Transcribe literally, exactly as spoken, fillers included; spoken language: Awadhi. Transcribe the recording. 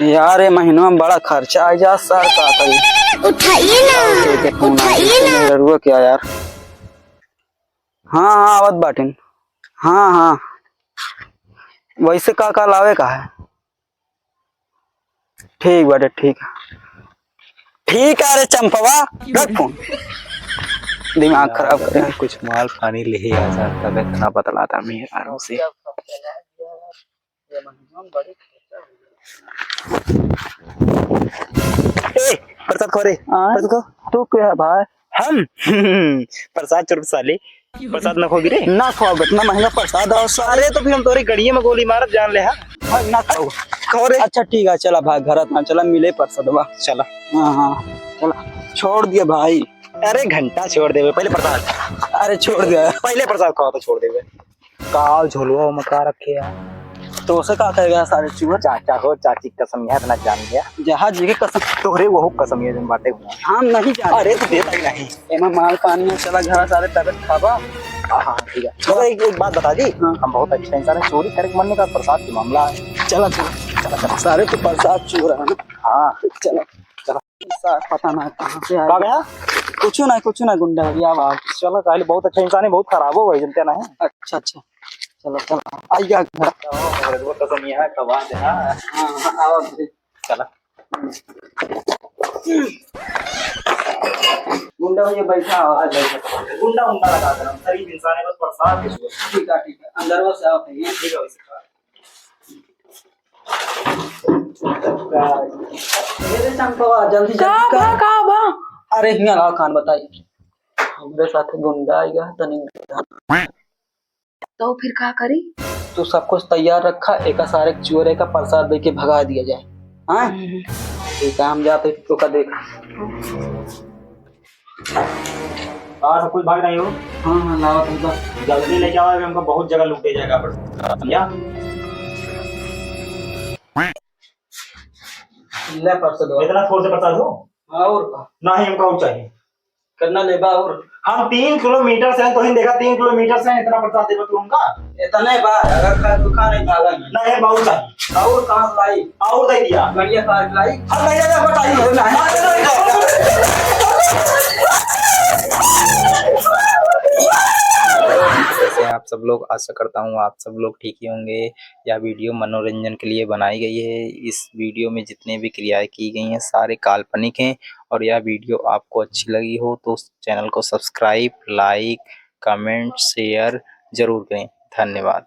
यार, ये महीनवा में बड़ा खर्चा आ जा सर, का करी? उठाइए ना, उठाइए ना। मेहररुआ क्या यार? हाँ, हाँ, आवत बाटिन। हाँ, हाँ। वैसे का का लावे का है? ठीक बाटे, ठीक। ठीक है, अरे चंपवा, रख फोन। दिमाग खराब करे। कुछ माल पानी ले ही आ जा, तबे इतना बतलाता मेहरारू से। ए, प्रसाद खो रे, हाँ? प्रसाद खो। तू क्या है भाई? हम? प्रसाद चोर साले, प्रसाद ना खोबी रे। ना खाओ, इतना महंगा प्रसाद आओ साले। अरे तो फिर हम तोरे गड़िए में गोली मारब जान ले, हाँ? हाँ, ना खाओ। खो रे। अच्छा ठीक है, चला भाई, घर ना चला, मिले प्रसादवा। चला। हाँ, हाँ, चला। छोड़ दिया भाई। अरे घंटा छोड़ देवे, पहले प्रसाद। अरे छोड़ दिया। पहले प्रसाद खाओ तो छोड़ देवे। का झोलवा में का रखे है? तो उसे का कहेगा सारे चुअर? चाचा हो, चाची कसम है, इतना जान गया। जहाँ जी के कसम। तोहरे वो कसम है, जन बाटे हुआ। हम नहीं जाने। अरे, तो देता ही नहीं। एमा माल पानी है, चला घर सारे तबीयत खाबा। हाँ, हाँ, ठीक है। चलो, एक, एक बात बता दी। हाँ। हम बहुत अच्छे इंसान हैं, चोरी करे के मन नहीं का, प्रसाद के मामला है। चला, चला। चला, चला। सारे तो प्रसाद चोर है ना? हाँ। चला। चला। सा-, पता ना कहाँ से आया। का गया? कुछ ना, कुछ ना, गुंडा है, या बात। चला, काहे बहुत अच्छा इंसान है, बहुत खराब हो भाई, जनते ना है। अच्छा, अच्छा। चलो, चलो, आई गया घर। ओ, मेरे को तो नहीं है, कब आ गया? हाँ, हाँ, आओ, आओ। चला। गुंडा भैया बैठा हो। आ, बैठा। गुंडा, गुंडा लगा दे, हम शरीफ इंसान है, बस प्रसाद के सुबह। ठीक है, ठीक है, अंदर से आओ भैया। ठीक है, वैसे। मेरे चंपवा, जल्दी, का जल्दी बा, कर। का बा? अरे, हियाँ लाओ, कान बताई। हमरे साथ गुंडा आएगा, तनी तो फिर का करी? तू सब कुछ तैयार रखा, एका सारे चोरे का प्रसाद दे के भगा दिया जाए। हाँ? हम्म। ठीक है, हम जाते हैं, तो का देख। और सब कुछ भाग नहीं हो? हाँ, हाँ, लावा तुम तो। जल्दी लेके आओ, हमको बहुत जगह लूटे जाएगा प्रसाद। समझा? ले प्रसाद दो। इतना थोड़ से प्रसाद हो? और का? नहीं, हमको और चाहिए। कितना लेबा और? हम तीन किलोमीटर से, तो ही देखा, तीन किलोमीटर से इतना प्रसाद देबा तू हमका? इतने बार, अगर खा, तू खा नहीं पाला नहीं। नहीं, बहुत चाहिए। और कहाँ लाई? और दे दिया। बढ़िया पार्क लाई। हम नहीं जाते, हमको टाइम हो रहा है। कैसे हैं आप सब लोग? आशा करता हूँ आप सब लोग ठीक ही होंगे। यह वीडियो मनोरंजन के लिए बनाई गई है। इस वीडियो में जितने भी क्रियाएं की गई हैं, सारे काल्पनिक हैं। और यह वीडियो आपको अच्छी लगी हो तो चैनल को सब्सक्राइब, लाइक, कमेंट, शेयर जरूर करें। धन्यवाद।